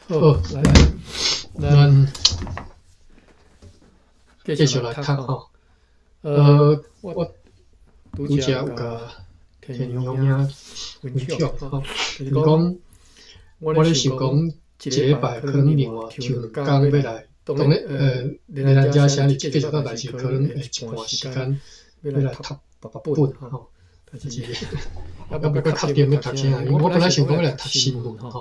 好，來，咱繼續來讀吼。我拄才有共田陽兄分享吼，就是講我咧想講，一個禮拜可能另外抽兩工欲來，當然連咱遮寫字繼續讀，但是可能會一半時間欲來讀別本吼，但是猶無閣確定欲讀啥，因為我本來想講欲來讀新聞吼，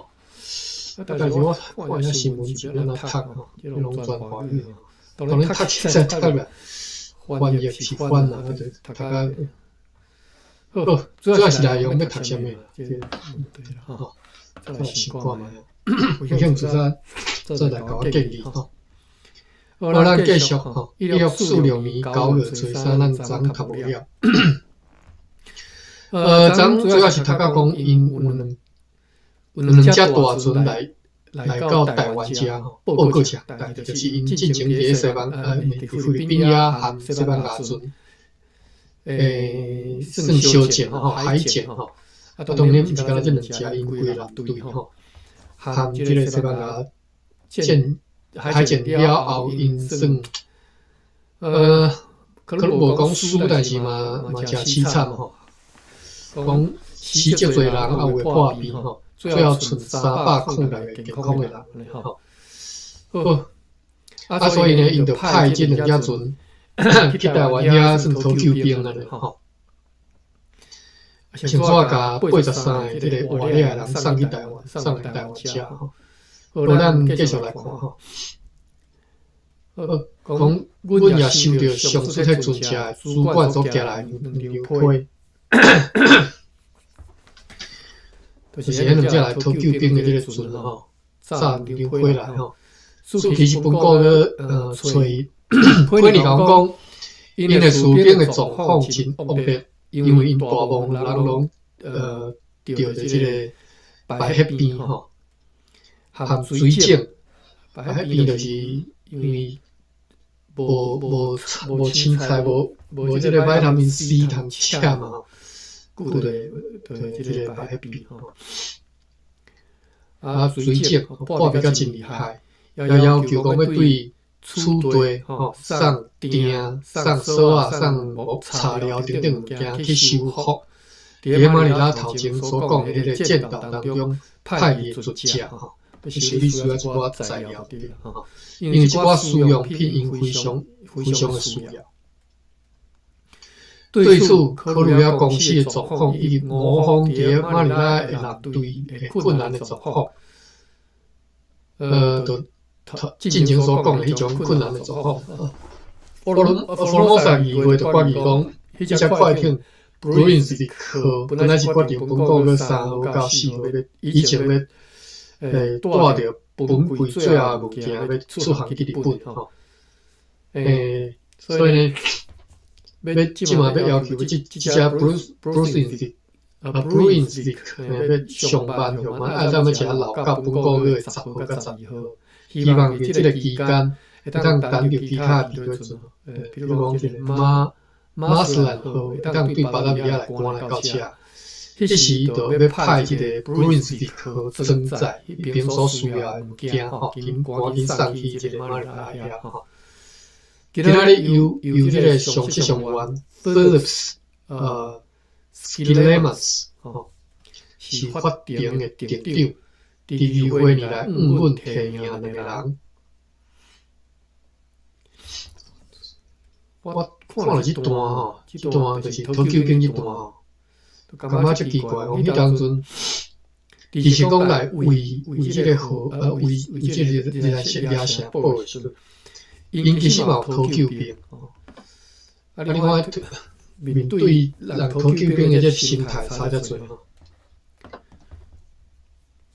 啊，但是我看遐新聞是欲按怎讀吼，這攏全華語吼，當然讀會使讀啦，翻譯是翻啦，啊，就讀甲好，主要是內容欲讀啥物，這個問題啦吼，再來想看覓，有興趣再再來共我建議吼。好，咱繼續吼，1646年9月初三，咱昨昏讀無了。昨昏主要是讀到講，𪜶有兩隻大船來到台灣遮吼，報告啥？代誌就是𪜶進前佇咧西班佇菲律賓遐和西班牙船，算小艦吼，海艦吼。啊，當然毋是干焦這兩隻，𪜶規個艦隊吼，和這個西班牙艦海戰了後，𪜶算可能無講輸，但是嘛誠淒慘吼。講死足濟人，啊有的破病吼，最後賰306個健康的人吼。好，啊所以呢，𪜶就派這兩隻船去台灣遐算討救兵按呢吼。先怎共83個這個活的人送去台灣，送來台灣遮吼。好，咱繼續來看吼。好，講阮也收著上述彼船隻的主管所寄來的兩張批，就是彼兩隻來討救兵的這個船吼，早兩張批來吼。此其實本國閣揣批爾共講，𪜶的士兵的狀況真惡劣，因為𪜶大部分人攏著著這個白血病吼，含水腫，白血病就是因為無凊彩，無這個維他命 C 通吃嘛吼，故就會這個白血病吼。啊，水腫破病甲真厲害，也要求講欲對此地吼送釘、送索仔、送木柴料等等物件去修復。佇咧馬尼拉頭前所講的彼個戰鬥當中派去的船隻吼，欲修理需要一寡材料對吼，因為這寡需用品𪜶非常非常的需要。對此，考慮了公司的狀況以及我方佇咧馬尼拉的艦隊的困難的狀況，就進前所講的彼種困難的狀況。福爾摩沙議會就決議講，彼隻快艇 Brunswick 號本來是決定本國閣3號到4號欲以前欲帶著本櫃最後的物件欲出航去日本吼。所以呢，欲這馬欲要求這這隻 Brunswick 啊 Brunswick 欲上慢上慢，愛咱欲誠老到本個月的10號到12號，希望佇這個期間會當擔入其他的船，比如講這個馬斯蘭號會當對巴達維亞來趕來到遮，彼時就欲派這個 Brunswick 號裝載彼邊所需要的物件吼，緊趕緊送去這個馬尼拉遐吼。今仔日由這個上級上員 Phillips Schillemas 吼，是法庭的庭長，佇議會裡來應允提名兩個人。我看著這段吼，這段就是討救兵這段吼，就感覺足奇怪。講彼當陣，其實講來為這個號，為這個掠掠城堡的時陣，𪜶其實嘛有討救兵。啊，你看面對人討救兵的這心態差遮濟吼。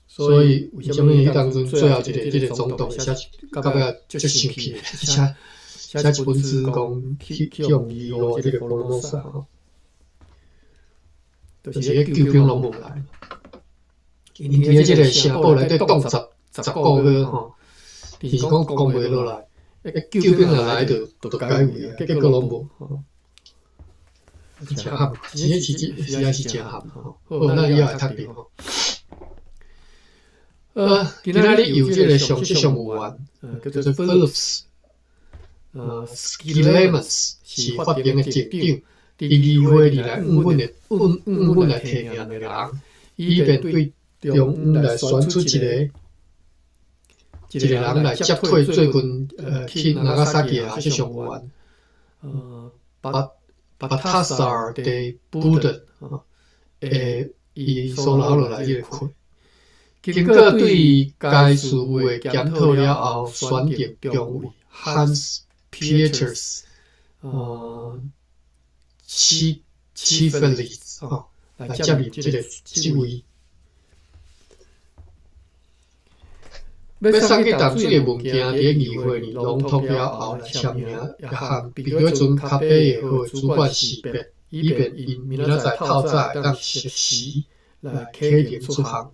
所以為啥物彼當陣最後一個這個總統會寫到尾足生氣的，寫寫一本書講去予伊這個福爾摩沙吼，就是彼救兵攏無來。𪜶佇咧這個城堡內底擋10個月吼，就是講攻袂落來，救兵若來就解圍啊，結果攏無吼。真慘，真正是實在是真慘吼。好，咱以後會讀著吼。今仔日由這个上級上務員，叫做 Phillips，Schillemus 是法庭的庭長，佇議會裡來應阮的應應阮來提名的人，以便對中央來選出一個人來接替最近去拿加薩基的學習上務員，巴塔薩爾的布頓，伊所留落來這个缺。經過對該事務的檢討了後，選定中尉 Hans Pieters，史弗利吼來接任這个職位。欲送去淡水的物件，佇咧議會裡濃縮了後來簽名，也和避水船卡貝的號主管識別，以便𪜶明仔載透早會當適時來啟程出航。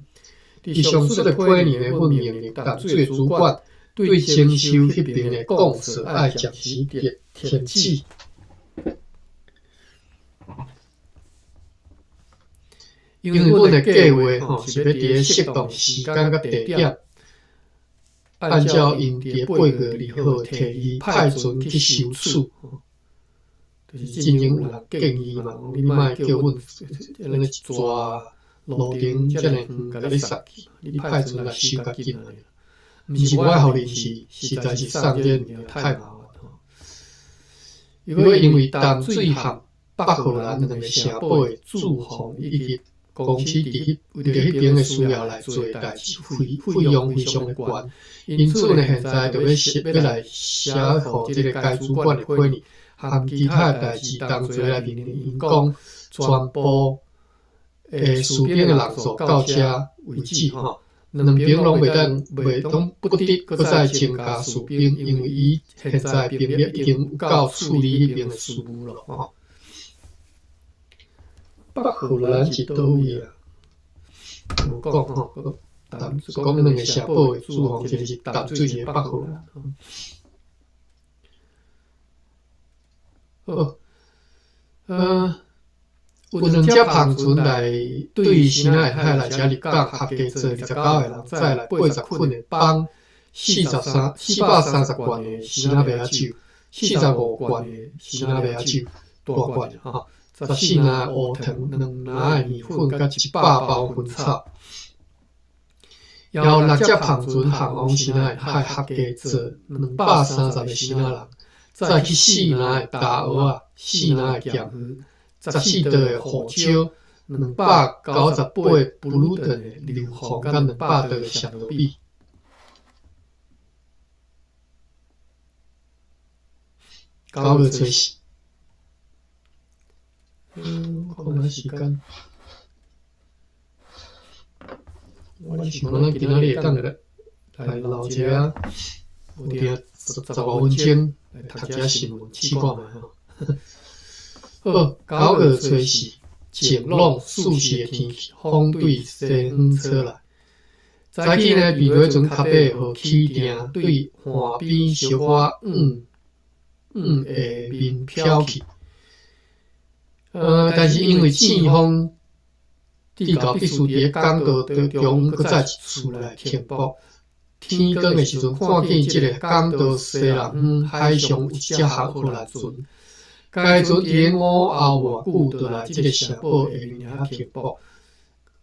佇上述的批文呢，阮命令淡水的主管對徵收彼爿的貢稅愛暫時停止。因為阮的計畫吼是欲佇咧適當時間佮地點，按照𪜶佇咧8月2號的提議，派船去收取。就是進前有人建議嘛，你莫叫阮按呢一逝路程遮爾遠，共你送去，你派船來收較緊。毋是無愛予恁，是實在是送這物件太麻煩吼。如果因為淡水和北荷蘭兩個城堡的駐防以及公司佇彼為著彼爿的需要來做的代誌，費用非常的懸，因此呢，現在就欲寫欲來寫予這個該主管的批文，和其他的代誌同齊來命令𪜶講，全部的士兵的人數到遮為止吼，兩爿攏袂當袂攏不得閣再增加士兵，因為伊現在兵力已經有夠處理彼爿的事務了吼。北荷蘭是佗位啊？無講吼，淡講兩个城堡的駐防，一个是淡水，一个北荷蘭。好，有兩隻帆船來對新仔海來遮入港，合計載29个人，載來80捆的枋，430罐的新仔麥仔酒，45罐的新仔麥仔酒，大罐的吼。14籃烏糖，2籃的麵粉，佮100包薰草。猶六隻帆船航往新仔海，合計載230个新仔人，載去4籃的大蚵仔，4籃的鹹魚，14桌的胡椒，298布魯頓的硫磺，佮200桌的暹羅米。9月初四。看覓時間。我想講，咱今仔日會當來來留一下，無定15分鐘來讀一下新聞，試看覓吼。好，9月初四，晴朗舒適的天氣，風對西方吹來。早起呢，避火船卡貝號起定對岸邊小可向向下面飄去。但是因為旋風，至到必須佇咧港道中央閣再一次來停泊。天光的時陣，看見這个港道西南方海上有一隻荷蘭船。該船佇咧午後偌久，就來這个城堡下面遐停泊。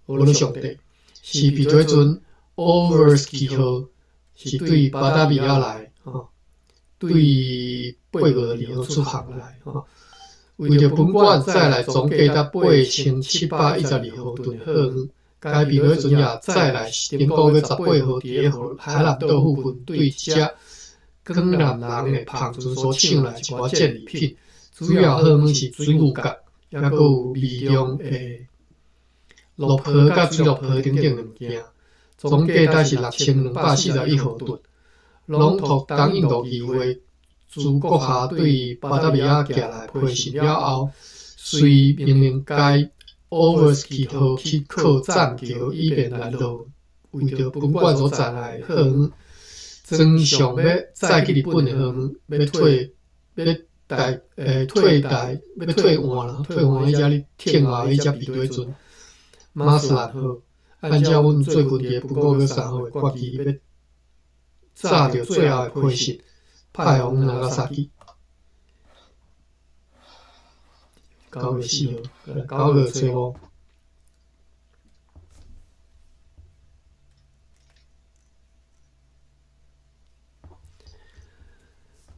俄羅上帝是避水船 Oversky 號，是對巴達維亞來，吼，對8月2號出航來，吼。為著本館載來總計達8712號噸的貨物，該避水船也載來頂個月18號佇咧海南島附近對一隻廣南人的帆船所搶來一寡戰利品，主要貨物是水牛角，抑閣有微量的螺婆佮水螺婆等等的物件，總計達是6241號噸。攏託東印度議會諸閣下對巴達維亞寄來批信了後，遂命令該 Oversky 號去靠棧橋，以便來落為著本館所載來的貨物，裝上欲載去日本的貨物，欲退欲代退代欲退換啦，退換彼隻咧停候彼隻避水船馬斯蘭號，按照阮最近佇咧本國閣三號的決議，欲早著最後的批示，派往那伽薩基。9月4號，9月初五。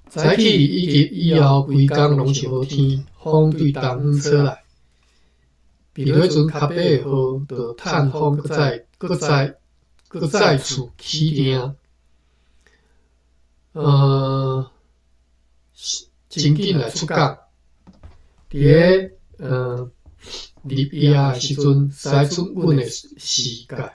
早起以及以後規工攏是好天，風對東方吹來。避雷船跤伯的號就趁風閣再閣再閣再次起訂。真緊來出港。佇咧入夜的時陣，駛出阮的視界。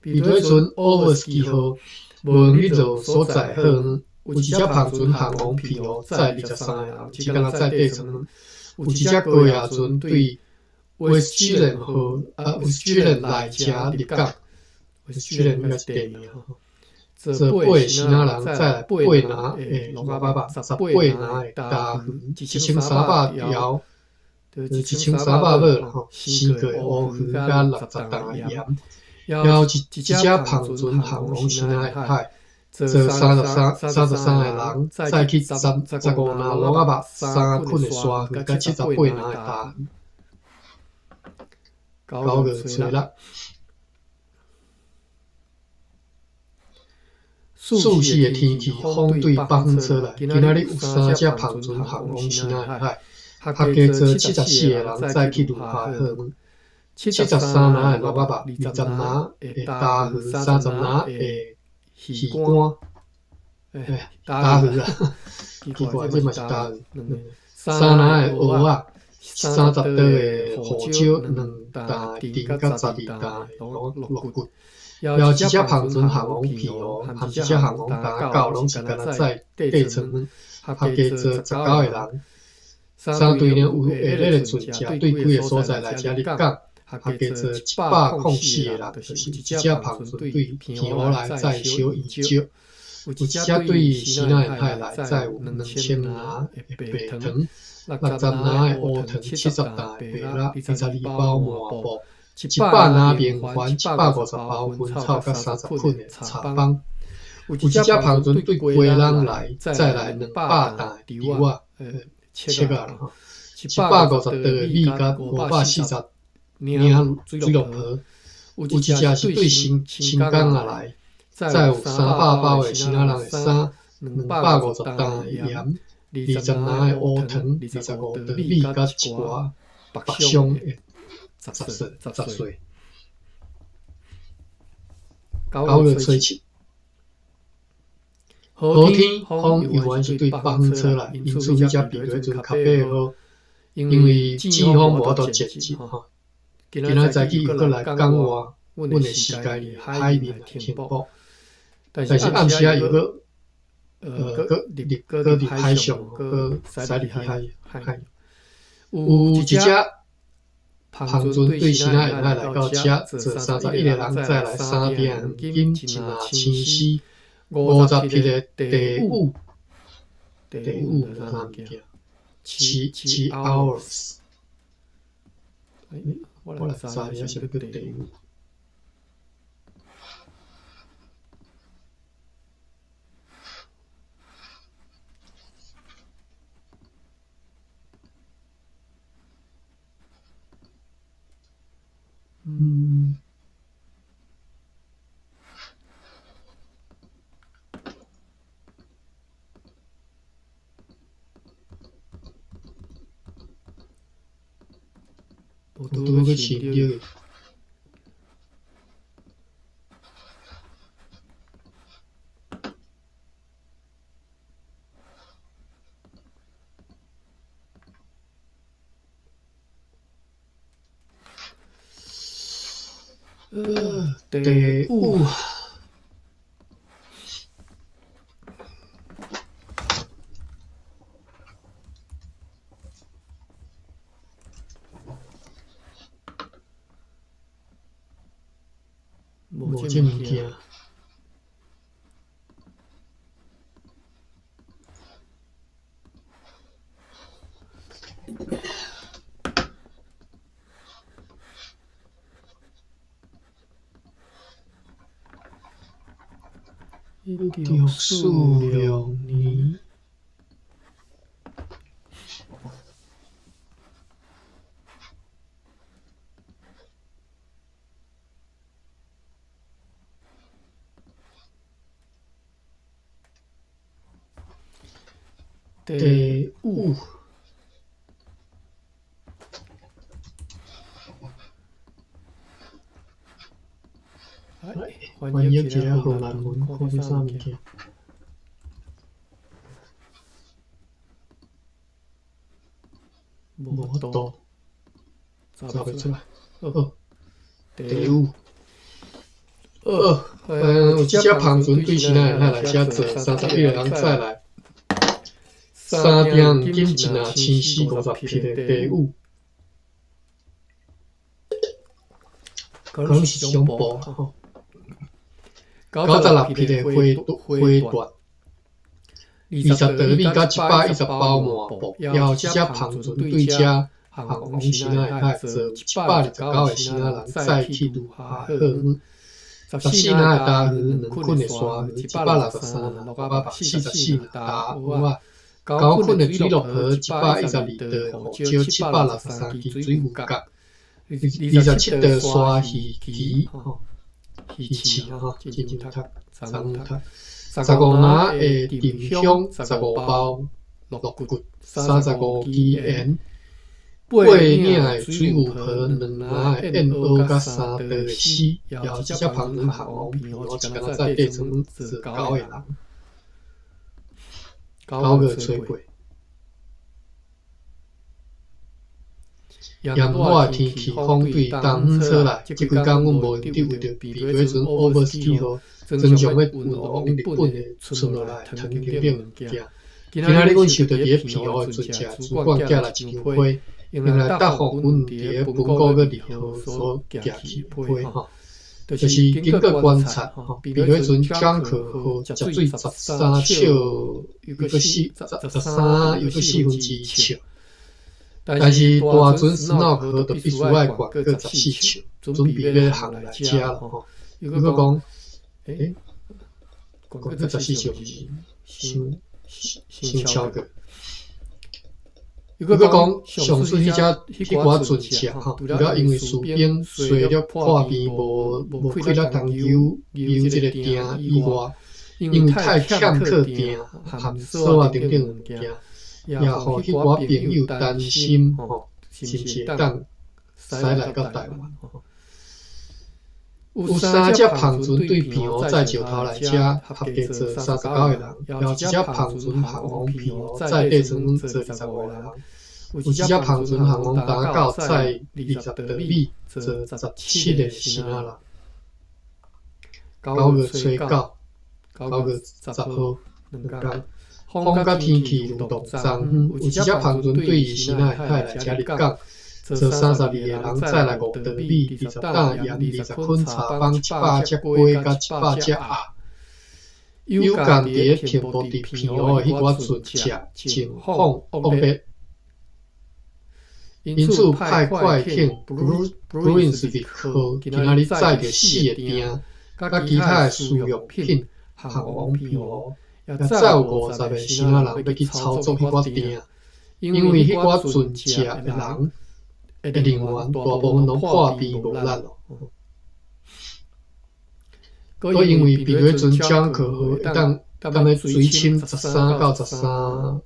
避雷船奧沃斯基號無閒去落所在好遠，有一隻帆船項王皮湖載23個人，只敢若載八層卵。有一隻高壓船對威斯居蘭號啊，威斯居蘭來遮入港，威斯居蘭應該是地名吼。坐八個支那人載來八籃的蘆仔肉，18籃的大魚，1300條，就是1300尾啦吼，生過的烏魚佮60擔的鹽。猶有一隻帆船項王支那的海，坐33個人，載去15籃蘆仔肉、3捆的鯊魚佮78籃的大魚。9月初六，四時的天氣，風對北方吹來。今仔日有三隻帆船項王支那的海，合計坐74個人，載去呂下的貨物。73籃的蘆仔肉，20籃的大魚，30籃的魚乾，大魚啊，奇怪，這嘛是大魚。3籃的蚵仔，30袋的胡椒，2擔的甜佮12擔的鹿骨。猶有一隻帆船項王皮湖，含一隻項王擔仔狗，攏是干焦載八層卵，合計坐19個人。三隊呢有下咧的船隻對幾个所在來遮入港，合計坐104個人，就是一隻帆船對澎湖來載小圓石，有一隻對支那沿海來載有2000籃的白糖，60籃的烏糖，70擔的白肉，22包麻布，100籃棉環，150包薰草，佮30捆的柴枋。有一隻帆船對基隆來載來200擔的稻仔，粟仔啦吼，150袋的米佮540領水龍婆。有一隻是對新新港仔來，載有300包的支那人的衫，250擔的鹽，20籃的烏糖，25袋米佮一寡白箱的雜碎雜碎。9月初七，好天，風猶原是對北方吹來，因此彼隻避雷船跤伯號，因為季風無法度前進吼，今仔早起又閣來港外阮的視界的海面來停泊，但是暗時仔又閣閣入閣入海上，閣駛入海海。有一隻帆船對支那沿海來到遮，坐31個人，載來三鼎黃金、一籃青絲、50匹的地武，地武是啥物件？七七 hours。我來查一下啥物叫地武。我拄閣想著。第五。無這物件。1946年。第五。翻譯一下荷蘭文，看這啥物件。無法度，查袂出來。好，第五。好，有一隻帆船對時咱會使來遮坐31個人載來。三鈿黃金一籃青絲50匹的第五。可能是一種布吼。96匹的花緞，20道米佮110包麻布，也有一隻帆船對遮航王時咱會使坐129個時仔人載去盧哈赫姆。14籃的大魚，兩捆的山魚，163籃鹿仔肉，44籃大蚵仔，9捆的水萝卜，112袋胡椒，763支水牛角，27袋沙魚鰭，魚翅吼，真正讀，昨昏讀。15籃的沉香，15包鹿骨，35支鹽，8領的水牛皮，2籃的燕蚵，佮3袋的絲，也有一隻帆船航王片予一工載底層坐9個人。9月初8。炎熱的天氣，風對東方吹來。這幾工阮無閒得為著避雷船 Oversea 號裝上欲運往日本的存落來的糖等等物件。今仔日阮收著佇咧澎湖的船社主管寄來一張批，用來答覆阮佇咧文古閣二號所寄去的批吼。就是經過觀察吼，避雷船江可號食水13尺又閣四十三又閣1/4尺。但是大船斯諾克就必須愛懸過14尺，準備欲航來遮啦吼。又閣講，欸，懸過十四尺毋是傷傷超過。又閣講，上述彼隻彼寡船隻吼，除了因為士兵衰弱破病無氣力通游游這個碇以外，因為太欠靠碇和索仔等等物件。也予彼寡朋友擔心吼，是毋是會當駛來到台灣？有三隻帆船對澎湖載石頭來遮，合計坐39個人；也有一隻帆船航往澎湖載底層坐25個人；有一隻帆船航往大港載20道米，坐17個時仔人。9月初9、9月10號兩工。風佮天氣流動，昨昏有一隻帆船對伊時仔會使來遮入港，坐32個人載來5道米、20擔鹽、20捆柴枋、100隻雞佮100隻鴨。有共佇咧停泊佇澎湖的彼寡船隻情況惡劣，因此派快艇 Brunswick 號今仔日載著四个碇，佮其他的私用品航往澎湖。也載有50個時仔人欲去操作彼寡碇，因為彼寡船隻的人的人員大部分攏破病無力囉。閣因為避雷船江可號會當踮咧水深13到13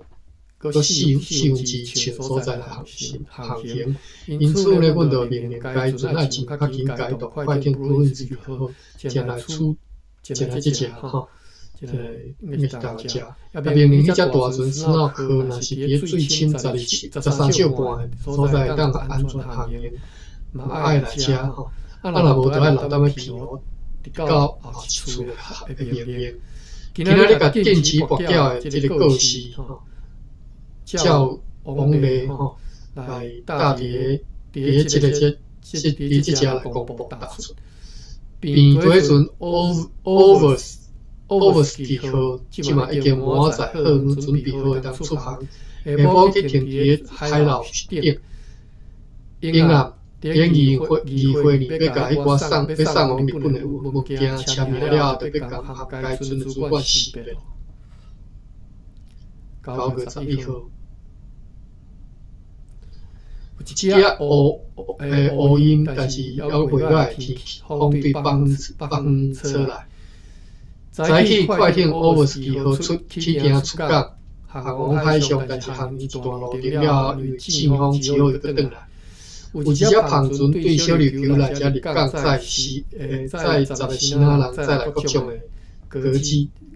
閣1/4尺所在來航行，因此呢，阮就命令該船愛盡較緊改動快艇布魯恩斯維克號前來處前來這隻吼。這個應該是台灣食，也命令彼隻大船斯諾克，若是佇咧水深12尺、13尺半的所在會當安全航行，嘛愛來遮吼。啊，若無就愛留踮咧澎湖，直到後一次的命令。今仔日共禁止跋筊的這個告示吼，照往例吼來搭佇咧佇咧這個這這佇這遮來公布答出。平底船 Oversea 號這馬已經滿載好，準備好會當出航，下晡去停佇咧海樓頂。永暗佇咧議會裡欲共彼寡送欲送往日本的物件簽名了後，就欲共航海船的主管辭別。9月11號，有一隻烏陰，但是猶閣袂䆀的天氣，風對北方吹來。早起快艇奧沃斯基號出起行出港，航往海上，但是航一段路程了後，因為陣風，只好又閣轉來。有一隻帆船對小琉球來遮入港載10個支那人，載來各種的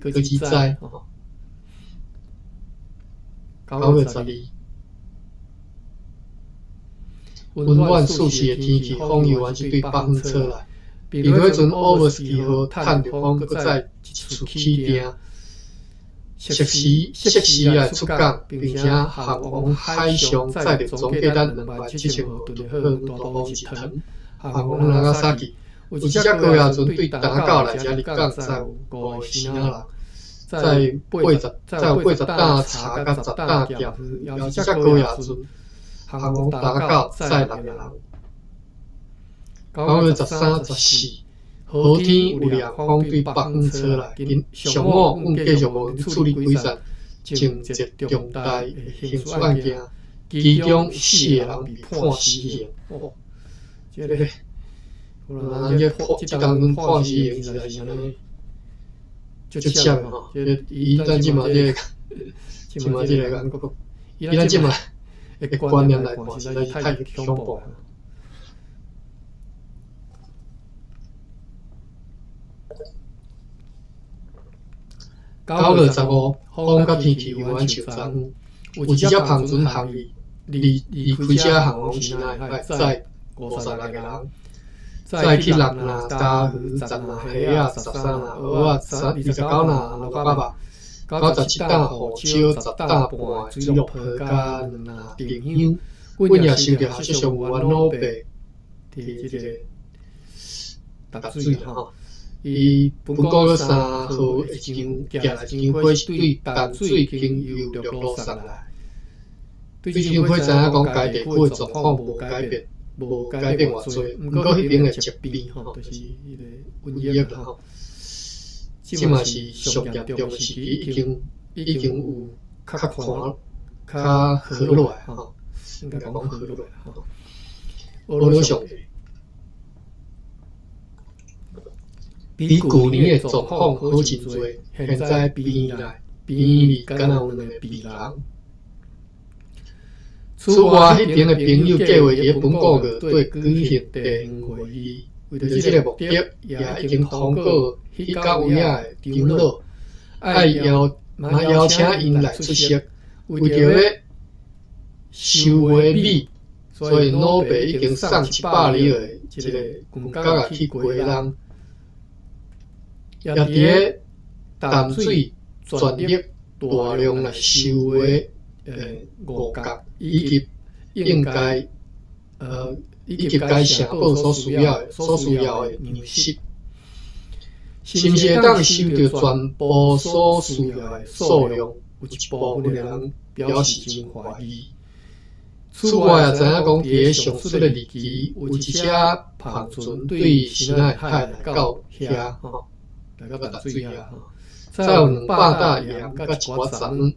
果子栽。9月12，溫暖舒適的天氣，風猶原是對北方吹來。彼彼陣奧沃斯基號趁著風，閣再一次起訂，適時來出港，並且航往海上載著總價值27,000噸的貨運大部分是糖，航往那加薩基。有一隻高壓船對東港來遮入港，載有5個支那人，載有80擔茶佮10擔鹹。有一隻高壓船航往東港，載6個人。9月13、14，好天有涼風對北方吹來。今上午，阮繼續無處理幾件情節重大的刑事案件，其中四個人被判死刑。哦，這个，有人這判，這當陣判死刑實在是按呢，足慘的吼。這以咱這馬這個，這馬這個韓國，以咱這馬的觀念來看，實在是太恐怖。9月15，風佮天氣猶原像昨昏。有一隻帆船航離開遮航往西南海，載56個人，載去6籃咖魚、10籃蝦仔、13籃蚵仔、29籃蘆蛤肉、97擔胡椒、10擔半的水蜜桃佮2籃丁香。阮也收著學術上有緣老爸佇這個淡水吼。伊本個月3號的一張寄來一張批是對淡水經郵陸路送來。對這張批知影講，該地區的狀況無改變偌濟，毋過彼爿的疾病吼，就是彼个瘟疫啦吼，這馬是上嚴重的時期，已經有較看較好落來吼，應該講好落來吼。俄羅上帝。比舊年的狀況好真濟。現在病院內敢若有兩个病人。此外，彼爿的朋友計劃佇咧本個月底舉行地方會議，為著這个目的，也已經通告彼較有影的長老，愛邀嘛邀請𪜶來出席。為著欲收買米，所以老爸已經送100里的一个軍角仔去基隆。也佇咧淡水全力大量來收買五角，以及該城堡所需要的糧食，是毋是會當收著全部所需要的數量？有一部分的人表示真懷疑。此外，也知影講，佇咧上述的日期，有一隻帆船對西奈海來到遐吼。來到淡水遐，載有200擔鹽佮一寡雜物。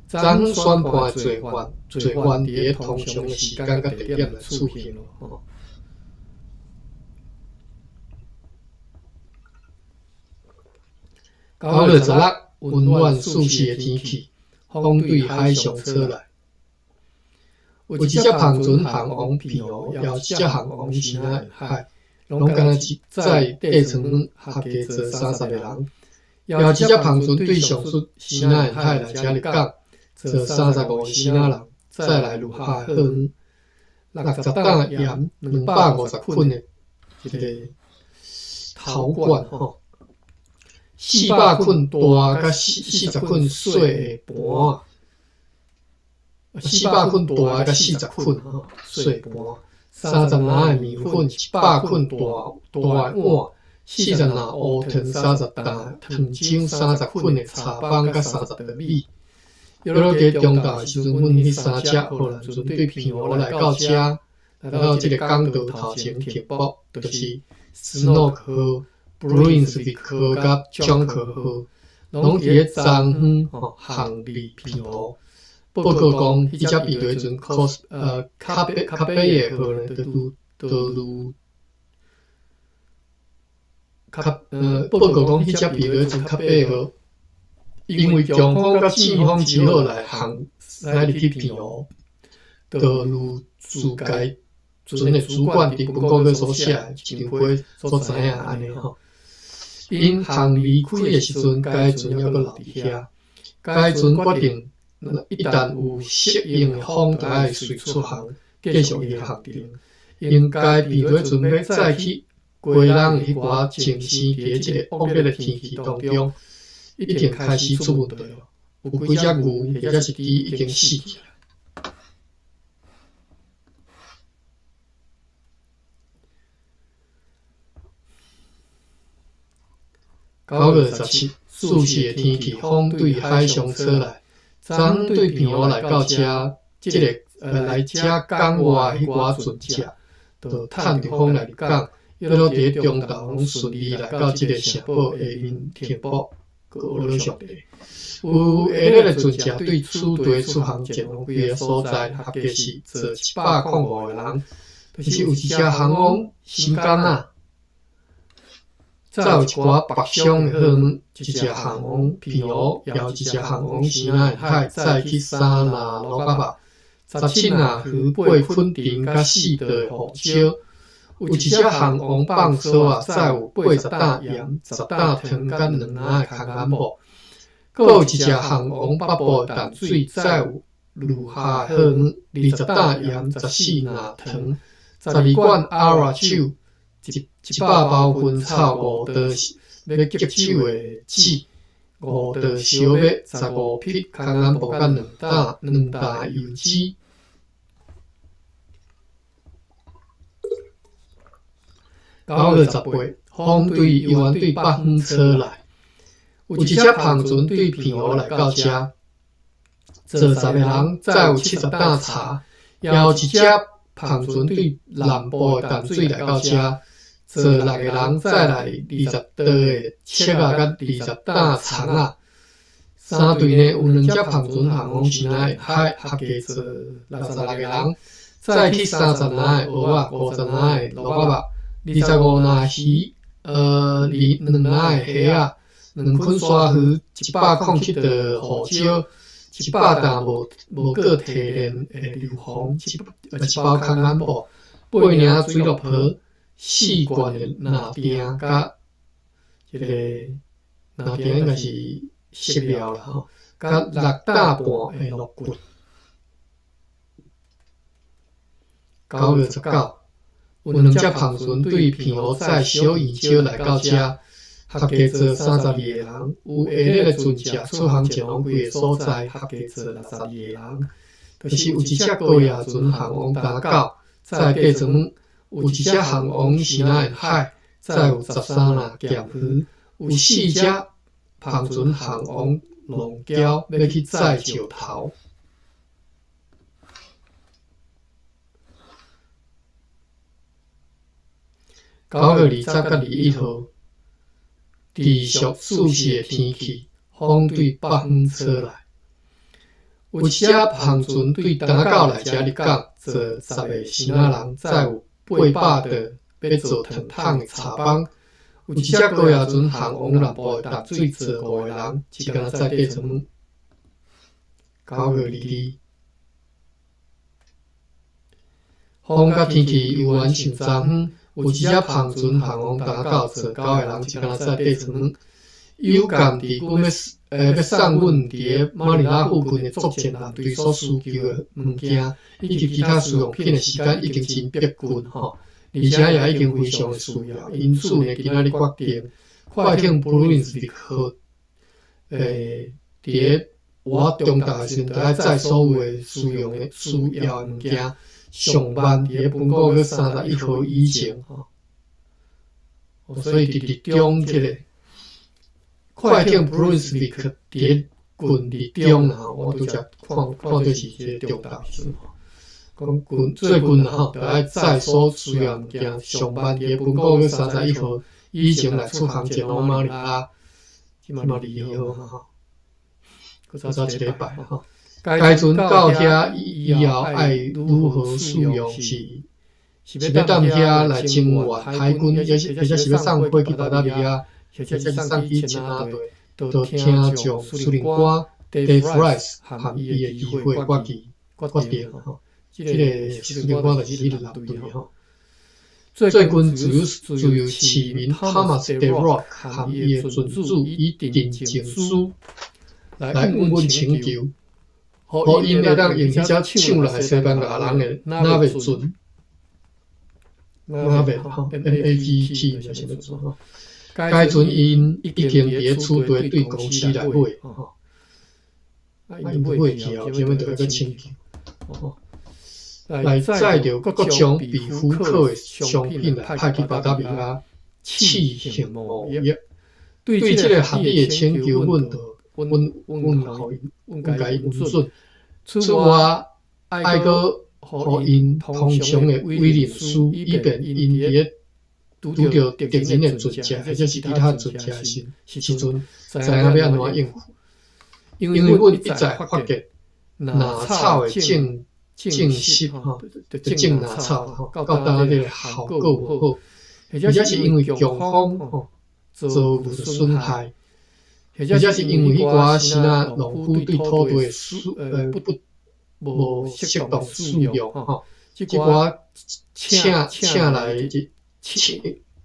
昨昏宣判的罪犯佇咧通常的時間佮地點來處刑。9月16，溫暖舒適的天氣，風對海上吹來。有一隻帆船航往澎湖，也有一隻航往西奈海。攏敢若載底層合計坐30個人，也有一隻帆船對上述西奈海來遮入港，坐35個支那人，載來呂下貨運60擔鹽、250捆的這个陶罐吼，400捆大佮40捆細的盤仔，400捆大佮40捆吼細盤。30籃的麵粉，100捆大大碗，40籃烏糖，30擔糖漿，30捆的茶枋佮30袋米。約落加中晝的時陣，阮彼三隻荷蘭船對澎湖來到遮，來到這个港道頭前停泊，就是斯諾克號、布魯恩斯威克號佮蔣克號，攏佇咧昨昏吼航離澎湖。報告講，彼隻避雷船可卡貝爾號呢，就拄就如卡報告講，彼隻避雷船卡貝爾號，因為強風佮陣風只好來航駛入去澎湖，就如自家船的主管佇文告所寫的一張批所知影按呢吼。𪜶航離開的時陣，該船猶閣留佇遐。該船決定，一旦有適應的風，就愛隨出航，繼續伊的航程。應該避雷船欲載去基隆的彼寡情生佇咧這个惡劣的天氣當中，已經開始出問題囉。有幾隻牛或者是豬已經死去。9月17，四四的天氣，風對海上吹來，昨昏對澎湖來到遮，這个來遮港外彼寡船隻，就趁著風來入港，一路佇咧中晝攏順利來到這个城堡下面停泊，閣學了上帝。有下熱的船隻對此地出航前往幾个所在，合計是坐105個人，就是有一隻航往新港仔。載有一寡北上的貨物，一隻航往澎湖，也有一隻航往生仔海，載去三蚋蘆仔肉、17蚋魚、8捆腸佮4袋胡椒。有一隻航往放草仔，載有80擔鹽、10擔糖佮2籃的空眼布。閣有一隻航往北部的淡水，載有如下的貨物：20擔鹽、14籃糖、12罐阿拉酒。100包薰草，5袋欲急手的紙，5袋燒麥，15匹空眼布佮2擔油脂。9月18，風對猶原對北方吹來，有一隻帆船對澎湖來到遮，坐10個人，載有70擔茶；也有一隻帆船對南部的淡水來到遮，坐6個人，載來20袋的粟仔佮20擔蔥仔。三隊呢有兩隻帆船航往生仔海，合計坐66個人，載去30籃的蚵仔、50籃的蘆仔肉、25籃魚、2籃的蝦仔、2捆沙魚、107袋胡椒、100擔無過提煉的硫磺、1包空眼布、8領水鹿皮、4罐的鈉錠佮這个鈉錠應該是塑料啦吼，佮6擔半的蘆骨。9月19，有兩隻帆船對澎湖載小圓石來到遮，合計坐32個人。有下熱的船隻出航前往幾個所在，合計坐62個人。就是有一隻高壓船航往東九，載八十物；有一隻航往生仔海，載有13籃鹹魚；有四隻帆船航往龍嶠，欲去載石頭。9月20佮21號，持續四四的天氣，風對北方吹來，有一隻帆船對東九來遮入港，坐10個生仔人，載有800袋欲做糖桶的柴枋。有一隻高壓船航往南部的淡水，坐5個人，一工載80物。9月22，風佮天氣猶原像昨昏，有一隻帆船航往東九，坐9個人，一工載80物。有感佇阮欲送阮佇咧馬尼拉附近的作戰艦隊所需求的物件，以及其他需用品的時間已經真逼近吼，而且也已經非常的需要。因此呢，今仔日決定快艇布魯恩斯威克號，佇咧我中晝的時陣，就愛載所有的需用的需要的物件，上慢佇咧本個月31號以前吼。所以佇日中這个快艇布魯恩斯威克佇咧近日中啦，我拄才看看做是這个中晝時陣吼。講近最近啦吼，著愛載所需要物件，上慢佇本國月31號以前來出航前往馬尼拉，這馬22號吼，閣早一禮拜吼。該船到遐以後愛如何使用是是欲踮遐來增援海軍，抑或者是欲送貨去巴達維亞，或者是送去前拿地，著聽將司令官 Dave Rice 和伊的議會決定吼。這個司令官就是彼個藍隊吼。最近自由市民 Thomas De Rock 和伊的船主以陳情書來向阮請求，予𪜶會當用彼隻搶來西班牙人的納貝船，納貝吼，NAVT 就是啥物船吼？該船𪜶已經佇咧此地對公司來買吼，啊，𪜶買去後，啥物就愛閣請求，吼，來載著各種被許可的商品來派去巴達維亞試行貿易。對這個合理的請求，阮就阮阮予𪜶，阮共伊允准。此外，愛閣予𪜶通常的委任書，以便𪜶佇咧拄著敵人的船隻，或者是其他船隻時陣，知影欲按怎應付。因為阮一再發現藍草的種植吼，就種藍草吼，到今這個效果無好，或者是因為強風吼遭遇損害，或者是因為彼寡時仔農夫對土地的使不無適當使用吼，這寡請來請，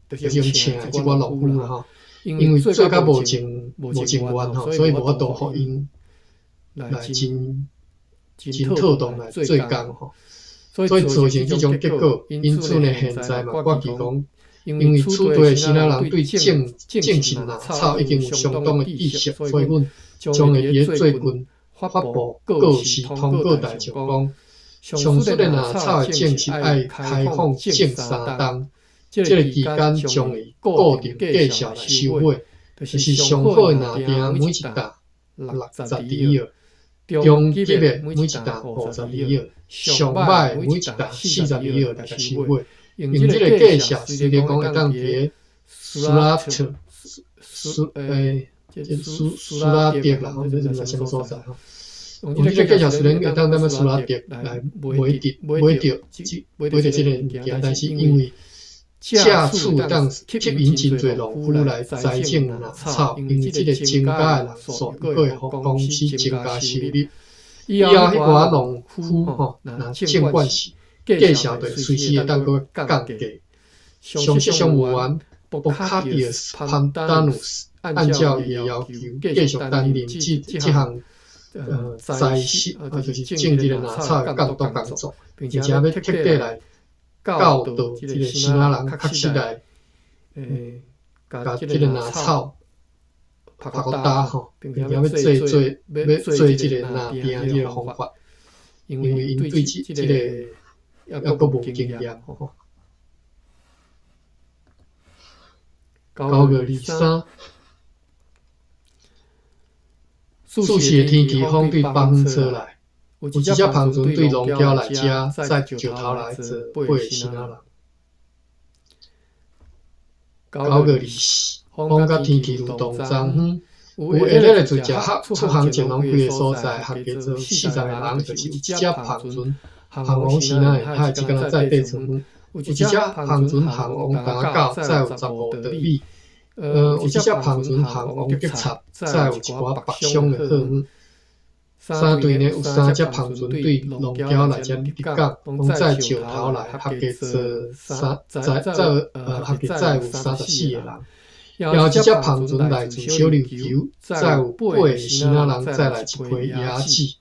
就是用請的這寡農夫啦吼，因為做甲無情願吼，所以無法度予𪜶來真妥當來做工吼，所以造成這種結果。因此呢，現在嘛決議講，因為此地的時仔人對種植藍草已經有相當的知識，所以阮將會佇咧最近發布告示通告大眾講，上述的藍草的種植愛開放種3冬，這個期間將會固定價數來收買，就是上好的藍鋛每一擔60里爾，中級的每一擔50里爾，上歹的每一擔40里爾來共收買。用這個價數，雖然講會當佇咧蘇拉特蘇欸，蘇拉德啦，吼，這是啥物所在吼？用這個價數雖然會當踮咧蘇拉德來買著這個物件，但是因為藉此會當吸引真濟農夫來栽種藍草，因為這個增加的人數，閣會予公司增加收入。以後彼寡農夫吼，若種慣勢，價數就會隨時會當閣降價。上適商務員 Bocadius Pandanus 按照伊的要求，繼續擔任這項栽植，就是種這個藍草的監督工作，並且欲徹底來教導這個時仔人確實來，共這個藍草拍予焦吼，並且欲做這個藍鋛這個方法，因為𪜶對這個猶閣無經驗吼。9月23，四時的天氣風對北方吹來，有一隻帆船對龍徼來遮載石頭來做8個時仔人。9月24，風佮天氣流動昨昏，有下熱的船隻出航前往幾個所在，合計坐40個人，就是有一隻帆船航往時仔的海，這工載8層遠。有一隻帆船航往東港，載有15袋米。有一隻帆船航往吉插，載有一寡白桑的貨物。三隊呢有三隻帆船對龍徼來遮入港，攏載石頭來，合計坐三載載合計載有34個人。也有一隻帆船來自小琉球，載有8個時仔人，載來一批椰子。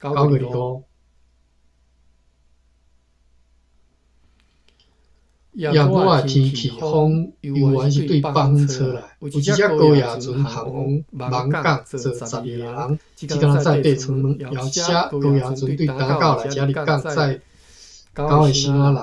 9月25。夜幕的天氣，風猶原是對北方吹來。有一隻高壓船航往網港坐12個人，這工載8層卵。也有一隻高壓船對東港來遮入港載9個時仔人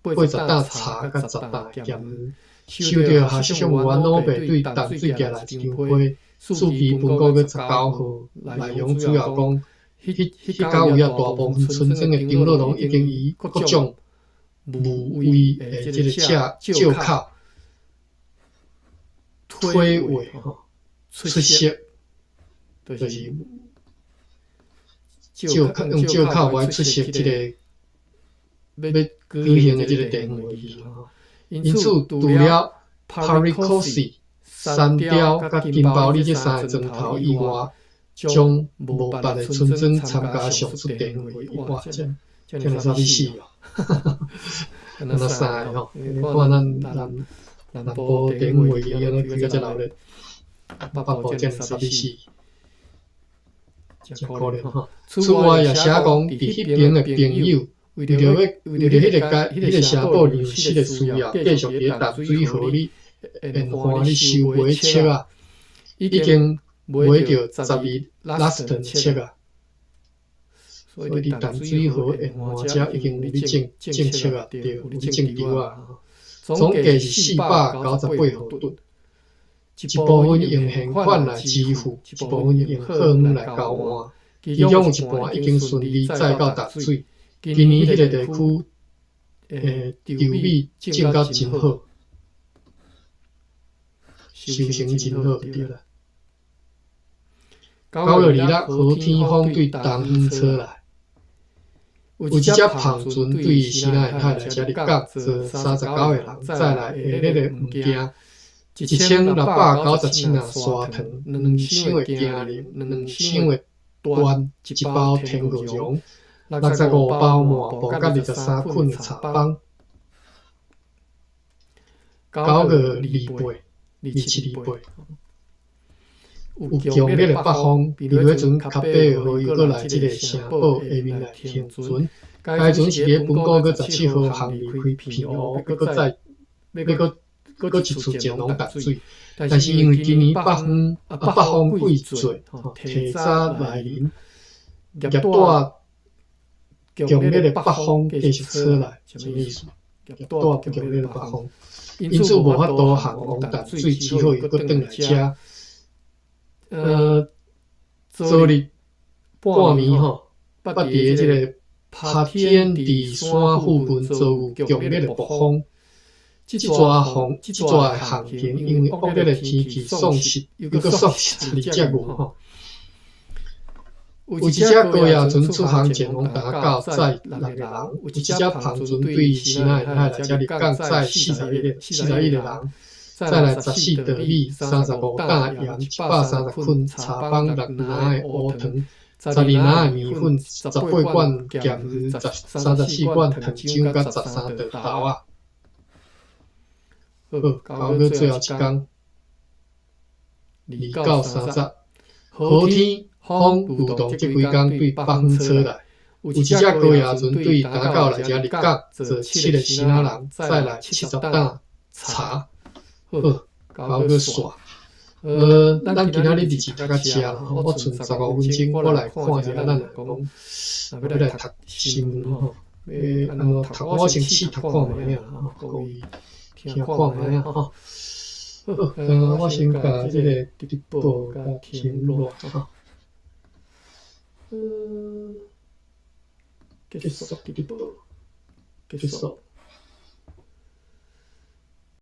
，80擔柴佮10擔鹹魚。收著下屬商務員老伯對淡水寄來一張批，四期本國月19號，內容主要講。彼彼位啊，大部分村莊的長老攏已經以各種無畏的這個借口推諉吼出席，就是借口用借口來出席這個欲舉行的這個地方會議吼。因此，除了帕里科斯、山雕佮金包里這三個莊頭以外，將無別个村莊參加上述地方會議。哇，這爾啥物死哦！敢若三个吼，你看咱南部地方會議按怎開甲遮鬧熱，北部遮爾啥物死，真可憐吼。此外，也寫講，佇彼爿的朋友，為著彼個城堡糧食的需要，繼續佇咧淡水河裡沿岸咧收買粟仔，已經買著12拉斯頓粟仔。所以佇淡水河沿岸遮已經有咧種粟仔，對，有咧種稻仔。總計是498荷噸，一部分用現款來支付，一部分用貨物來交換。其中有一半已經順利載到淡水。今年彼個地區的稻米種甲真好，收成真好，對啦。9月26，何天風對東方吹來，有一隻帆船對西奈海來遮入港，載39個人，載來下熱的物件，1697籃砂糖，2箱的薑奶，2箱的蛋，一包天鵝絨，65包抹布，佮23捆的柴枋。9月28、27、28。有強烈的北風，佇彼陣卡巴號又閣來這个城堡下面來停船。該船是佇咧本古閣17號航離開澎湖，欲閣再欲閣閣一次前往淡水。但是因為今年北風季節提早來臨，夾帶強烈的北風繼續吹來，啥物意思？夾帶強烈的北風，因此無法度航往淡水，只好又閣轉來遮。昨日半暝吼，捌佇這个拍天地山附近遭遇強烈的暴風。這逝的航行因為惡劣的天氣喪失，又閣喪失12隻牛吼。有一隻高壓船出航前往大港載6個人，有一隻帆船對西奈海來遮入港載41個人，載來14袋米、35擔鹽、130捆柴枋、6籃的烏糖、12籃的麵粉、18罐鹹魚、34罐糖漿，佮13袋豆仔。好，九月最後一工，2到30，雨天風如動這幾工對北方吹來，有一隻高壓船對大港來遮入港，載7個支那人，載來70擔茶。好，九月煞。咱今仔日日子讀到遮啦，我賰15分鐘，我來看一下，咱來講，若欲來讀新聞吼，欲按怎讀？我先試讀看覓仔吼，各位聽看覓仔吼。好，我先共這个直播共停落吼。結束直播，結束。